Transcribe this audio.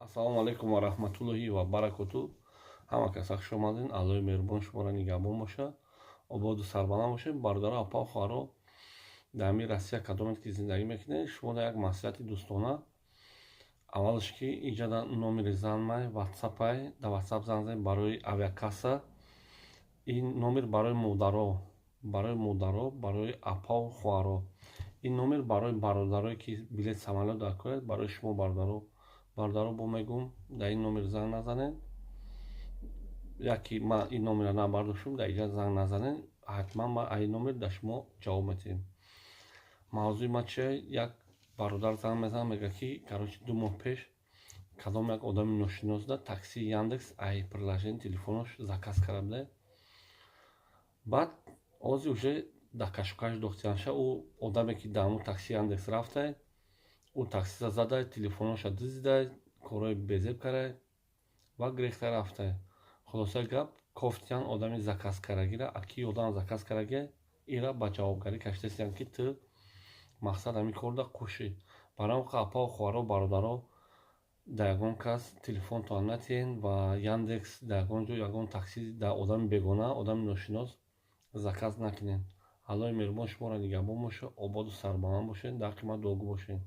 Ассалому алайкум ва раҳматуллоҳи ва баракоту. Ҳама каса хуш омадед. Аллоҳи меҳрубон шуморо нигаҳбон боша, ободу сарбаланд бошед. Бародаро, апау, хоҳаро, дар ҳамин Россия кадомед ки зиндагӣ мекунед, шумо дар як маслиҳати дӯстона. Аввалаш, ки иҷада номери занмай, ватсапай, дар ватсап занг занед барои авиакасса. Ин номер барои модаро, барои модаро, барои апау, хоҳаро. Ин номер барои бародарое ки билет самолёт дар коред, барои шумо, бародаро. Бародаро, бо мегӯм, дар ин номер занг назанед. Яки ман ин номерро набардоштум, дар иҷа занг назанед. Ҳатман ман ин номер дар шумо ҷавоб медиҳем. Мавзӯи ма чия? Як бародар занг мезанад, мегӯяд, ки, короче, 2 моҳ пеш кадом як одами ношинос да таксии Яндекс ай приложение телефонош заказ карда буда. Баъд ози уже дар кашокаш дохтианша. Ӯ одаме ки дар ҳамун такси Яндекс рафтай, ӯ таксиста задай, телефоноша дизидай, корҳои безеб кардай ва гирехта рафтай. Хулосаи гап, кофтиян одами заказ кардагира. Аки одам заказ кардагия, ира ба ҷавобгарӣ кашидастиян, ки ту мақсад ҳамин корда қушӣ. Барои ҳам, апау, хоҳаро, бародаро, дар ягон кас телефонтон натиҳен ва Яндекс, дар ягон ҷо ягон такси дар одами бегона, одами ношинос заказ накунед. Аллоҳи меҳрубон шуморо нигаҳбон боша, ободу сарбаланд бошед, дар ҳаққи ман дуогӯ бошед.